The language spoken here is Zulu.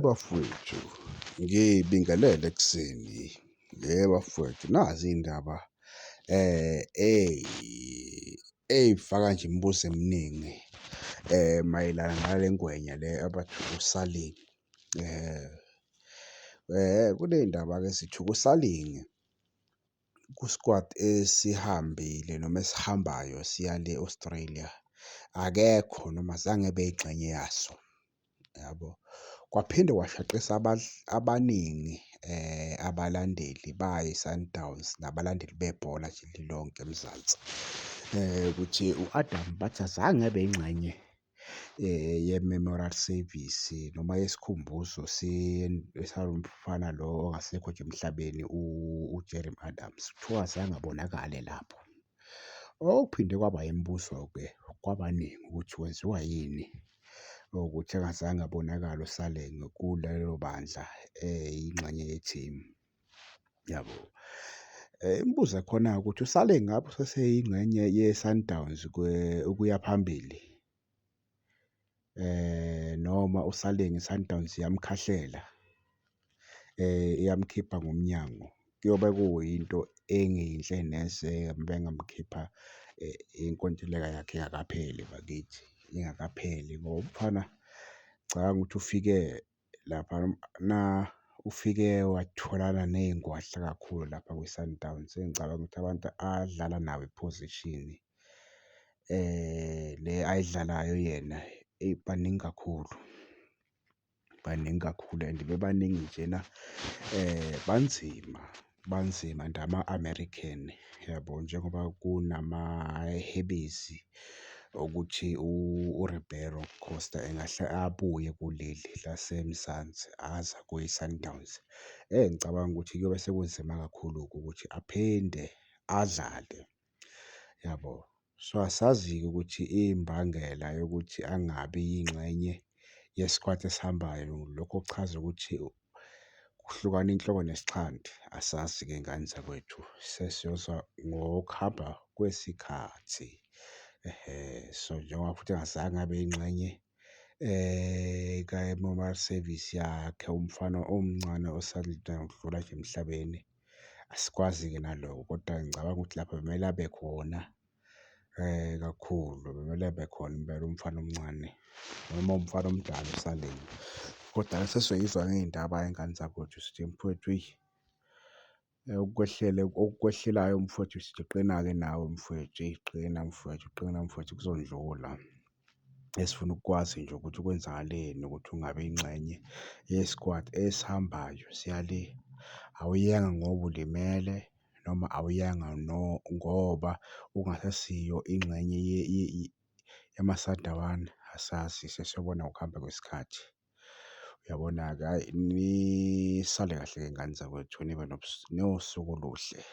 Bafwethu, ngibingelele ekuseni. Bafwethu, nazi iy'ndaba ey'faka nje imibuzo eminingi mayelana nale ngwenya le abathi uSaleng. Kuney'ndaba-ke ezithi uSaleng ku-squad esihambile noma esihambayo siya le e-Australia akekho noma azange ebe yingxenye yaso, yabo. Kwaphinde kwashaqisa abaningi abalandeli bayo i-Sundowns nabalandeli bebhola nje lilonke eMzansi, ukuthi u-Adam bathi azange abe yingxenye ye-memorial service noma yesikhumbuzo salo mfana lo ongasekho nje emhlabeni u-Jeremy Adams, kuthiwa azange abonakale lapho. Okuphinde kwaba imibuzo-ke kwabaningi ukuthi wenziwa yini ukuthi engazange abonakale uSaleng kulelo bandla eyingxenye yethimu, yabo. Imibuzo ekhona-ke ukuthi uSaleng ngabe useseyingxenye ye-Sundowns ukuya phambili noma uSaleng i-Sundowns iyamkhahlela, iyamkhipha ngomnyango? Kuyobe kuyinto engeyinhle neze bengamkhipha inkontileka yakhe ingakapheli bakithi, ingakapheli ngoba umfana ngicabanga ukuthi ufike laphana, ufike watholana ney'ngwadla kakhulu lapha kwi-Sundowns. Engicabanga ukuthi abantu adlala nabo iphozishini le ayidlalayo yena, eyi baningi kakhulu, baningi kakhulu and bebaningi njena banzima, banzima and ama-American, yabo? Njengoba kunamahebezi okuthi u-Ribeiro Costa engahle abuye kuleli laseMzansi aze kwi-Sundowns. Engicabanga ukuthi kuyobe sekunzima kakhulu-ke ukuthi aphinde adlale, yabo? So, asazi-ke ukuthi imbangela yokuthi angabi yingxenye yesikwati esihambayo, lokho kuchaza ukuthi kuhlukana inhloko nesixhanti, asazi-ke ngane zakwethu, sesiyozwa ngokuhamba kwesikhathi, ehhe. So, njengoba futhi engazange abe yingxenye ka-memorial service yakhe umfana omncane osanda kudlula nje emhlabeni, asikwazi-ke naloko koda ngicabanga ukuthi lapha bekumele abe khona kakhulu, bekumele abe khona impela umfana omncane noma umfana omdala uSaleng. Koda-ke sesizoyizwa ngey'ndaba-ke ngane zakwethu, sithi mfowethu eyi, okwehlele okwehlelayo mfwethu sithi qina-ke nawe mfwethu, eyi qina mfwethu, qina mfwethu kuzondlula. Esifuna ukukwazi nje ukuthi kwenzakaleni ukuthi ungabi yingxenye yesikwati esihambayo siya le. Awuyanga ngoba ulimele noma awuyanga ngoba ungasesiyo ingxenye yamasandawana? Asazi, sesiyobona ngokuhamba kwesikhathi. Uyabona-ke, hhayi, nisale kahle-ke ngane zakwethu, nibe nosuku oluhle.